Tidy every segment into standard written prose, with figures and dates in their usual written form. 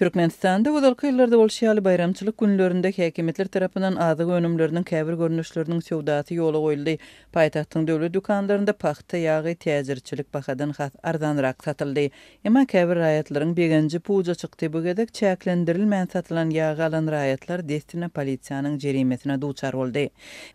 Türkmenistanda ozalky ýyllarda bolşy ýaly, baýramçylyk günlerinde häkimiýetler tarapyndan azyk önümleriniň käbir görnüşleriniň söwdasy ýola goýuldy. Paýtagtyň döwlet dükanlarynda pagta ýagy täjirçilik bahadan has arzanrak satyldy. Emma käbir raýatlaryň begenji puja çykdy, bu gezek çäklendirilmän satylan ýagy alan raýatlar dessine polisiýanyň jerimesine duçar boldy.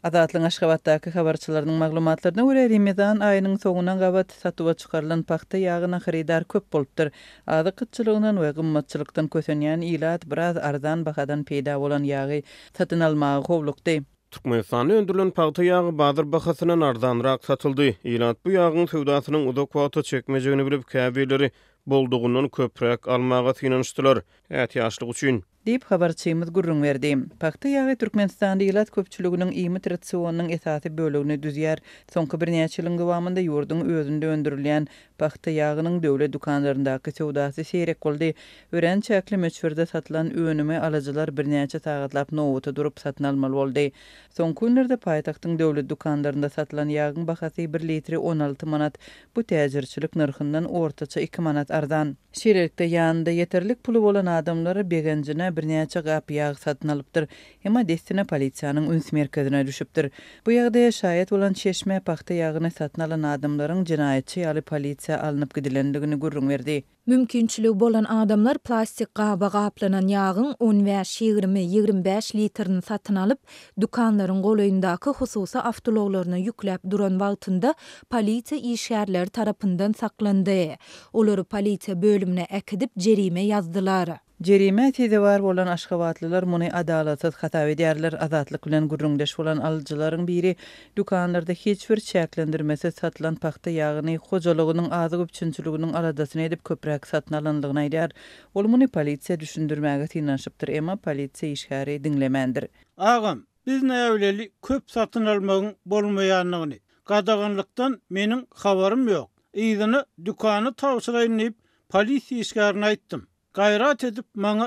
Azatlygyň Aşgabatdaky habarçylarynyň maglumatlaryna görä, Remezan aýynyň soňuna gabat satuwa çykarylan pagta ýagyna hyrydar köp bolupdyr. Azyk gytçylygyndan we gymmatçylykdan kösenýän ilat biraz arzan bahadan peýda bolan ýagy satyn almaga howlukdy. Türkmenistanda öndürilen pagta ýagy bazar bahasyndan arzanrak satyldy. Ilat bu ýagyň söwdasynyň uzak wagta çekmejegini bilip, käbirleri boldugyndan köpräk almaga synanyşdylar. Ätiýaçlyk üçin. Diýip, habarçymyz gürrüň berdi. Pagta ýagy Türkmenistanda ilat köpçüliginiň iýmit rasionynyň esasy bölegini düzýär. Soňky birnäçe ýylyň dowamynda ýurduň özünde öndürilýän pagta ýagynyň döwlet dükanlaryndaky söwdasy seýrek boldy. Örän çäkli möçberde satylan önümi alyjylar birnäçe sagatlap nobata durup satyn almaly boldy. Soňky günlerde paýtagtyň döwlet dükanlarynda satylan ýagyň bahasy bir litri 16 manat, bu täjirçilik nyrhyndan ortaça iki manat arzan. Şeýlelikde, ýanynda ýeterlik puly bolan adamlar begenjine birnäçe gap ýag satyn alypdyr. Emma dessine polisiýanyň üns merkezine düşüpdir. Bu ýagdaýa şaýat bolan çeşme pagta ýagyny satyn alan adamlaryň jenaýatçy ýaly polisiýa alnyp gidilendigini gürrüň berdi. Mümkinçiligi bolan adamlar plastik gaba gaplanan ýagyň on bäş, 20, 25 litrini satyn alyp, dükanlaryň golaýyndaky hususy awtoulaglaryna ýükläp duran wagtynda polisiýa işgärleri tarapyndan saklandy. Olary polisiýa bölümine äkidip, jerime ýazdylar. Jerimä sezewar bolan aşgabatlylar muny adalatsyz hasap edýärler. Azatlyk bilen gürrüňdeş bolan alyjylaryň biri dükanlarda hiç bir çäklendirmesiz satylan pagta ýagyny hojalygynyň azyk üpjünçiliginiň aladasyny edip köpräk satyn alandygyny aýdýar. Ol muny polisiýa düşündirmäge synanyşypdyr, emma polisiýa işgäri diňlemändir. Agam, biz näbileli köp satyn almagyň bolmaýandygyny. Gadaganlykdan meniň habarym ýok. Yzyna dükana tabşyraýyn diýip, polisiýa işgärine aýtdym. Gaýrat edip maňa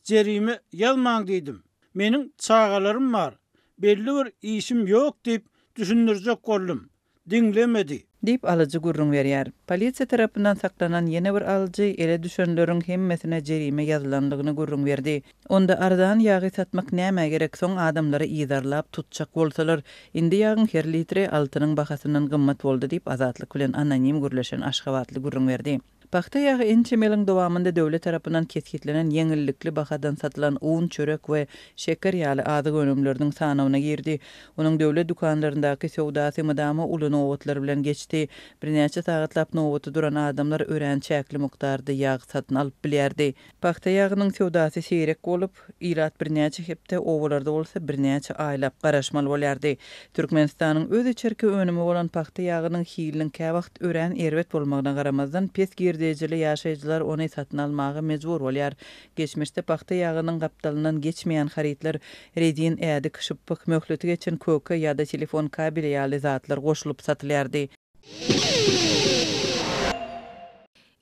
jerime ýazmaň diýdim. Meniň çagalarym bar. Belli bir işim ýok diýip düşündirjek boldum. Diňlemedi. Diýip, alyjy gürrüň berýär. Polisiýa tarapyndan saklanan ýene bir alyjy ele düşenleriň hemmesine jerime ýazylandygyny gürrüň berdi. Onda arzan ýagy satmak nämä gerek, soň adamlary yzarlap, tutjak bolsalar, indi ýagyň her litri altynyň bahasyndan gymmat boldy diýip, Azatlyk bilen anonim gürleşen aşgabatly gürrüň berdi. Pagta ýagy ençeme ýylyň dowamynda döwlet tarapyndan kesgitlenen ýeňillikli bahadan satylan un, çörek we şeker ýaly azyk önümleriniň sanawyna girdi. Onuň döwlet dükanlaryndaky söwdasy mydama uly nobatlar bilen geçdi. Birnäçe sagatlap nobata duran adamlar örän çäkli mukdarda ýag satyn alyp bilýärdi. Pagta ýagynyň söwdasy seýrek bolup, ilat birnäçe hepde, obalarda bolsa birnäçe aýlap garaşmaly bolýardy. Türkmenistanyň öz içerki önümi bolan pagta ýagynyň hiliniň käwagt örän erbet bolmagyna garamazdan, pes girdejili ýaşaýjylar ony satyn almaga mejbur bolýar. Geçmişde pagta ýagynyň gapdalyndan geçmeýän harytlar, rezin ädik, şypbyk, möhleti geçen köke ýa-da telefon kabeli ýaly zatlar goşulyp satylýardy.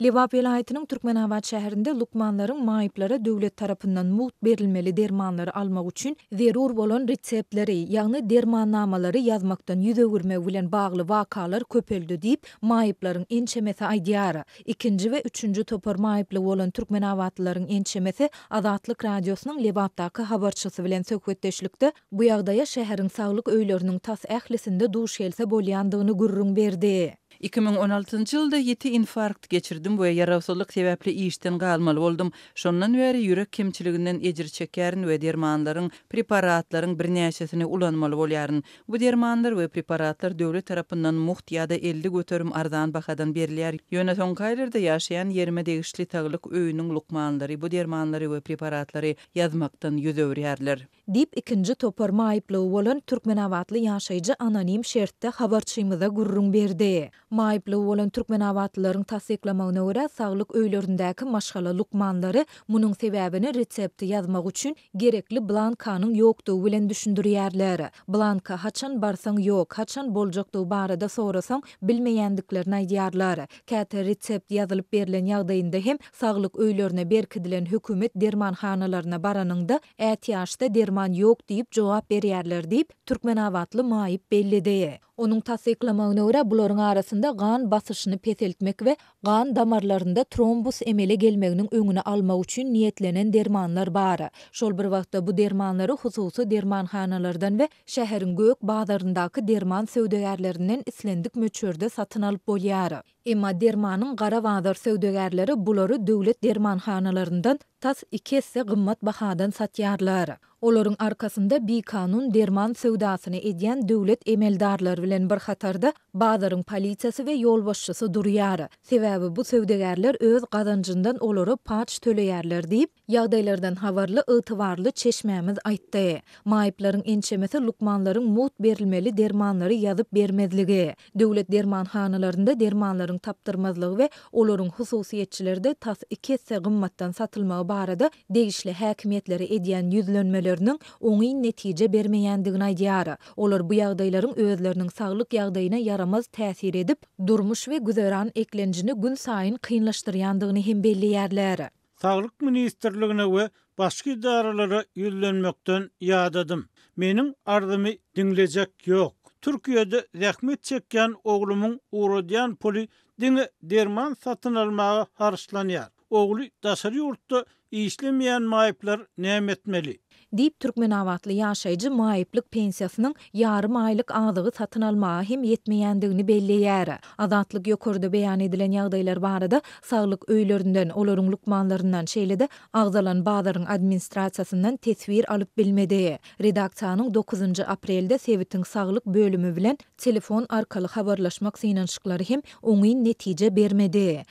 Lebap welaýatynyň Türkmenabat şäherinde lukmanlaryň maýyplara döwlet tarapyndan mugt berilmeli dermanlary almak üçin zerur bolan reseptleri, ýagny dermannamalary ýazmakdan ýüz öwürmegi bilen bagly wakalar köpeldi diýip, maýyplaryň ençemesi aýdýar. Ikinji we üçünji topar maýyplygy bolan türkmenabatlylaryň ençemesi Azatlyk Radiosynyň Lebapdaky habarçysy bilen söhbetdeşlikde bu ýagdaýa şäheriň saglyk öýleriniň tas ählisinde duş gelse bolýandygyny gürrüň berdi. 2016-njy ýylda ýiti infarkt geçirdim we ýarawsyzlyk sebäpli işden galmaly boldum. Şondan bäri ýürek kemçiliginden ejir çekýärin we dermanlaryň, preparatlaryň birnäçesini ulanmaly bolýaryn. Bu dermanlar we preparatlar döwlet tarapyndan mugt ýa-da 50% arzan bahadan berilýär. Ýöne soňky aýlarda ýaşaýan ýerime degişli saglyk öýüniň lukmanlary bu dermanlary we preparatlary ýazmakdan ýüz öwürýärler. Diýip, ikinji topar maýyplygy bolan türkmenabatly ýaşaýjy anonim şertde habarçymyza gürrüň berdi. Maýyplygy bolan türkmenabatlylaryň tassyklamagyna görä, saglyk öýlerindäki maşgala lukmanlary munuň sebäbini resepti ýazmak üçin gerekli blankanyň ýokdugy bilen düşündirýärler. Blanka haçan barsaň ýok, haçan boljakdygy barada sorasaň, bilmeýändiklerini aýdýarlar. Käte resept ýazylyp berlen ýagdaýynda hem saglyk öýlerine berkidilen hökümet dermanhanalaryna baranyňda, Ätiýaçda derman ýok diýip jogap berýärler diýip, türkmenabatly maýyp belledi. Onuň tassyklamagyna görä, bularyň arasynda gan basyşyny peseltmek we gan damarlarynda trombus emele gelmeginiň öňüni almak üçin niýetlenen dermanlar bar. Şol bir wagtda, bu dermanlary hususy dermanhanalardan we şäheriň gök bazaryndaky derman söwdagärlerinden islendik möçberde satyn alyp bolýar. Emma dermanyň gara bazar söwdagärleri bulary döwlet dermanhanalaryndan tas iki esse gymmat bahadan satýarlar. Olaryň arkasynda bikanun derman söwdasyny edýän döwlet emeldarlary bilen bir hatarda bazaryň polisiýasy we ýolbaşçysy durýar. Sebäbi bu söwdagärler öz gazanjyndan olara paç töleýärler diýip, ýagdaýlardan habarly ygtybarly çeşmämiz aýtdy. Maýyplaryň ençemesi lukmanlaryň mugt berilmeli dermanlary ýazyp bermezligi, Döwlet dermanhanalarynda dermanlaryň tapdyrmazlygy we olaryň hususyýetçilerde tas iki esse gymmatdan satylmagy barada degişli häkimiýetlere edýän ýüzlenmeleriniň oňyn netije bermeýändigini aýdýar. Olar bu ýagdaýlaryň özleriniň saglyk ýagdaýyna ýaramaz täsir edip, durmuş we güzeran eklenjini günsaýyn kynlaşdyrýandygyny hem belleýärler. Saglyk ministrligine we başga edaralara ýüzlenmekden ýadadym. Meniň arzymy diňlejek ýok. Türkiýede zähmet çekýän oglumyň ugradýan puly diňe derman satyn almaga harçlanýar. Ogly daşary ýurtda işlemeýän maýyplar näme etmeli? Diýip, türkmenabatly ýaşaýjy maýyplyk pensiýasynyň ýarym aýlyk azygy satyn almaga hem ýetmeýändigini belleýär. Azatlyk ýokarda beýan edilen ýagdaýlar barada saglyk öýlerinden, olaryň lukmanlaryndan, şeýle-de agzalan bazaryň administrasiýasyndan teswir alyp bilmedi. Redaksiýanyň dokuzynjy aprelde sebitiň saglyk bölümi bilen telefon arkaly habarlaşmak synanyşyklary hem oňyn netije bermedi.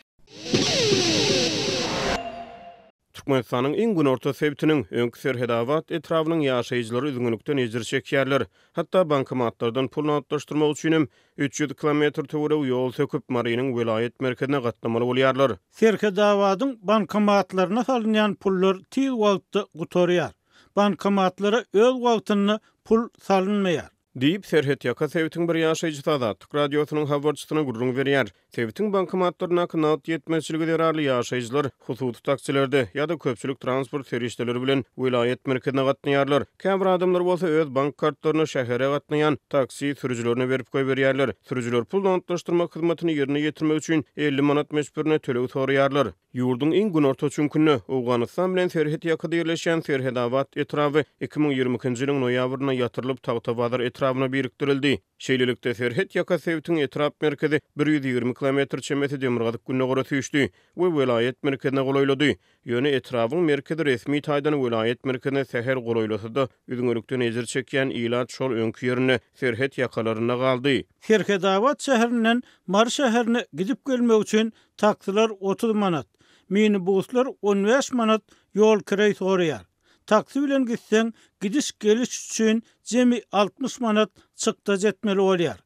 Türkmenistanyň iň günorta sebitiniň, öňki Serhedabat etrabynyň ýaşaýjylary üzňelikden ejir çekýärler. Hatda bankomatlardan pul nagtlaşdyrmak üçinem 300 kilometr töweregi ýol söküp, Marynyň welaýat merkezine gatnamaly bolýarlar. Serhedabadyň bankomatlaryna salynýan pullar tiz wagtda gutarýar. Bankomatlara öz wagtynda pul salynmaýar. Diýip, serhetýaka sebitiň bir ýaşaýjysy Azatlyk Radiosynyň habarçysyna gürrüň berýär. Sebitiň bankomatlaryndaky nagt ýetmezçiligi zerarly ýaşaýjylar hususy taksilerde ýa-da köpçülik transport serişdeleri bilen welaýat merkezine gatnaýarlar. Käbir adamlar bolsa öz bank kartlaryny şähere gatnaýan taksi sürüjilerine berip goýberýärler. Sürüjiler pul nagtlaşdyrmak hyzmatyny ýerine ýetirmek üçin 50 manat möçberinde töleg soraýarlar. Ýurduň iň günorta çüňkünde, Owganystan bilen serhet ýakada ýerleşýän Serhedabat etraby 2022-nji ýylyň noýabrynda ýatyrylyp, Tagtabazar etrabyna birikdirildi. Şeýlelikde, serhet ýaka sebitiň etrap merkezi 120 kilometr çemesi demirgazyk-gündogara süýşdi we welaýat merkezine golaýlady. Ýöne etrabyň merkezi resmi taýdan welaýat merkezine sähel golaýlasa-da, üzňelikden ejir çekýän ilat şol öňki ýerinde, serhet ýakalarynda galdy. Serhedabat şäherinden Mary şäherine gidip-gelmek üçin Taksiler 30 manat, minibuslar 15 manat ýol kireý soraýar. Taksi bilen gitseň, gidiş-geliş üçin jemi 60 manat çykdajy etmeli bolýar.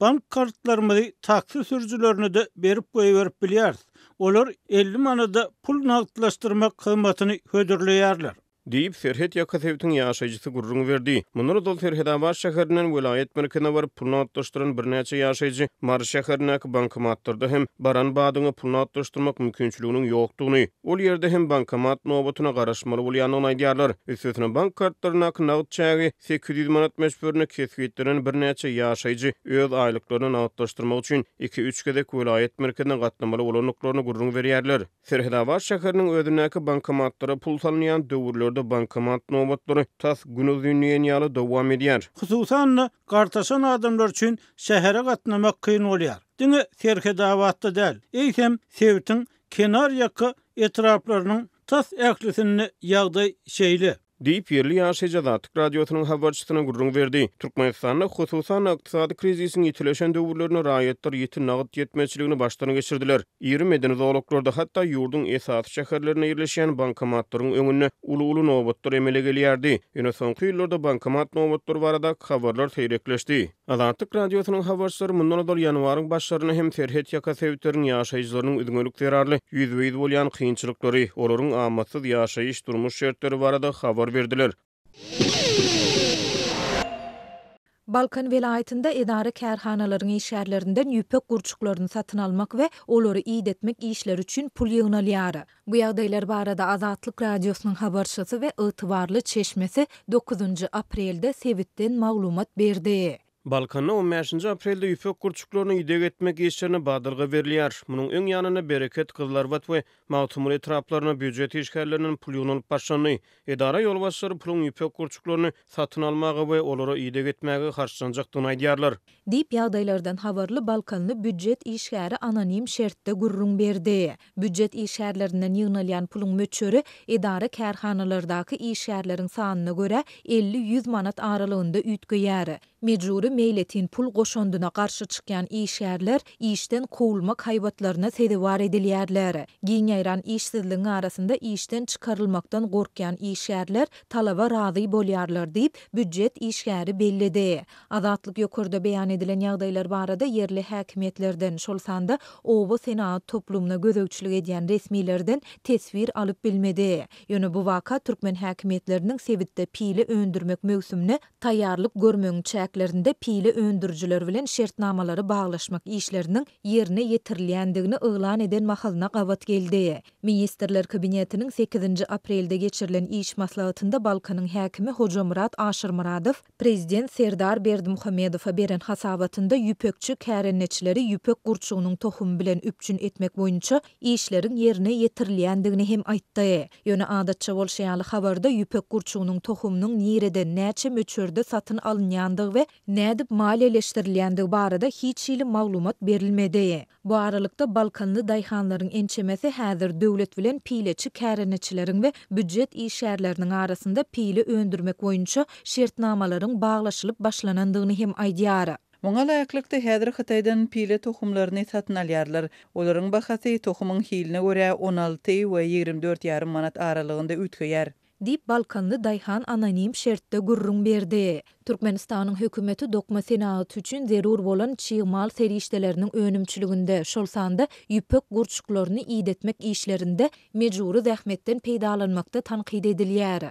Bank kartlarymyzy taksi sürüjilerine-de berip goýberip bilýäris. Olar 50 manada pul nagtlaşdyrmak hyzmatyny hödürleýärler. Diýip, serhet ýaka sebitiň ýaşaýjysy gürrüň berdi. Mundan ozal Serhedabat şäherinden welaýat merkezine baryp pul nagtlaşdyran birnäçe ýaşaýjy Mary şäherindäki bankomatlarda hem baran badyňa pul nagtlaşdyrmak mümkinçiliginiň ýokdugyny, ol ýerde hem bankomat nobatyna garaşmaly bolýandygyny aýdýarlar. Üstesine, bank kartlaryndaky nagt çägi 800 manat möçberinde kesgitlenen birnäçe ýaşaýjy öz aýlyklaryny nagtlaşdyrmak üçin iki-üç gezek welaýat merkezine gatnamaly bolandyklaryny gürrüň berýärler. Serhedabat şäheriniň özündäki bankomatlara pul salynýan döwürlerde bankomat nobatlary tas günuzyn diýen ýaly dowam edýär. Hususan-da, gartaşan adamlar üçin şähere gatnamak kyn bolýar. Diňe Serhedabatda däl, eýsem, sebitiň kenarýaka etraplarynyň tas ählisinde ýagdaý şeýle. Diýip, ýerli ýaşaýjy Azatlyk Radiosynyň habarçysyna gürrüň berdi. Türkmenistanda, hususan-da, ykdysady krizisiň ýitileşen döwürlerinde raýatlar ýiti nagt ýetmezçiligini başdan geçirdiler. Iri medeni zolaklarda, hatda ýurduň esasy şäherlerinde ýerleşýän bankomatlaryň öňünde uly-uly nobatlar emele gelýärdi. Ýöne soňky ýyllarda bankomat nobatlary baradaky habarlar seýrekleşdi. Azatlyk Radiosynyň habarçylary mundan ozal ýanwaryň başlarynda hem serhet ýaka sebitleriň ýaşaýjylarynyň üzňelik zerarly ýüzbe-ýüz bolýan kynçylyklary, olaryň amatsyz ýaşaýyş-durmuş şertleri barada habar berdiler. Balkan welaýatynda edara-kärhanalaryň işgärlerinden ýüpek gurçuklaryny satyn almak we olary idetmek işleri üçin pul ýygnalýar. Bu ýagdaýlar barada Azatlyk Radiosynyň habarçysy we ygtybarly çeşmesi dokuzynjy aprelde sebitden maglumat berdi. Balkanda on bäşinji aprelde ýüpek gurçuklaryna ideg etmek işlerine badalga berilýär. Munuň öň ýanynda Bereket, Gyzylarbat we Magtymguly etraplaryna býujet işgärlerinden pul ýygnalyp başlandy. Edara ýolbaşçylary puluň ýüpek gurçuklaryny satyn almaga we olara ideg etmäge harçlanjakdygyny aýdýarlar. Diýip, ýagdaýlardan habarly balkanly býujet işgäri anonim şertde gürrüň berdi. Býujet işgärlerinden ýygnalýan puluň möçberi edara-kärhanalardaky işgärleriň sanyna görä 50-ýüz manat aralygynda üýtgeýär. Mejbury meýletin pul goşandyna garşy çykýan işgärler işden kowulmak haýbatlaryna sezewar edilýärler. Giň ýaýran işsizligiň arasynda işden çykarylmakdan gorkýan işgärler talaba razy bolýarlar diýip, býujet işgäri belledi. Azatlyk ýokarda beýan edilen ýagdaýlar barada ýerli häkimiýetlerden, şol sanda oba senagat toplumyna gözegçilik edýän resmilerden teswir alyp bilmedi. Ýöne bu waka türkmen häkimiýetleriniň sebitde pile öndürmek möwsümine taýýarlyk görmegiň çäklerinde pile öndürijiler bilen şertnamalary baglaşmak işleriniň ýerine ýetirilýändigini yglan eden mahalyna gabat geldi. Ministrler Kabinetiniň sekizinji aprelde geçirilen iş maslahatynda Balkanyň häkimi Hojamyrat Aşyrmyradow Prezident Serdar Berdimuhamedowa beren hasabatynda ýüpekçi kärendeçileri ýüpek gurçugynyň tohumy bilen üpjün etmek boýunça işleriň ýerine ýetirilýändigini hem aýtdy. Ýöne adatça bolşy ýaly habarda ýüpek gurçugynyň tohumynyň nireden, näçe möçberde satyn alynýandygy we nädip maliýeleşdirilýändigi barada hiç hili maglumat berilmedi. Bu aralykda, balkanly daýhanlaryň ençemesi häzir döwlet bilen pileçi kärendeçileriň we býujet işgärleriniň arasynda pile öndürmek boýunça şertnamalaryň baglaşylyp başlanandygyny hem aýdýar. Muňa laýyklykda, häzir Hytaýdan pile tohumlaryny satyn alýarlar. Olaryň bahasy tohumyň hiline görä 16 we 24 ýarym manat aralygynda üýtgeýär. Diýip, balkanly daýhan anonim şertde gürrüň berdi. Türkmenistanyň hökümeti dokma senagaty üçin zerur bolan çig mal serişdeleriniň önümçiliginde, şol sanda ýüpek gurçuklaryny idetmek işlerinde mejbury zähmetden peýdalanmakda tankyt edilýär.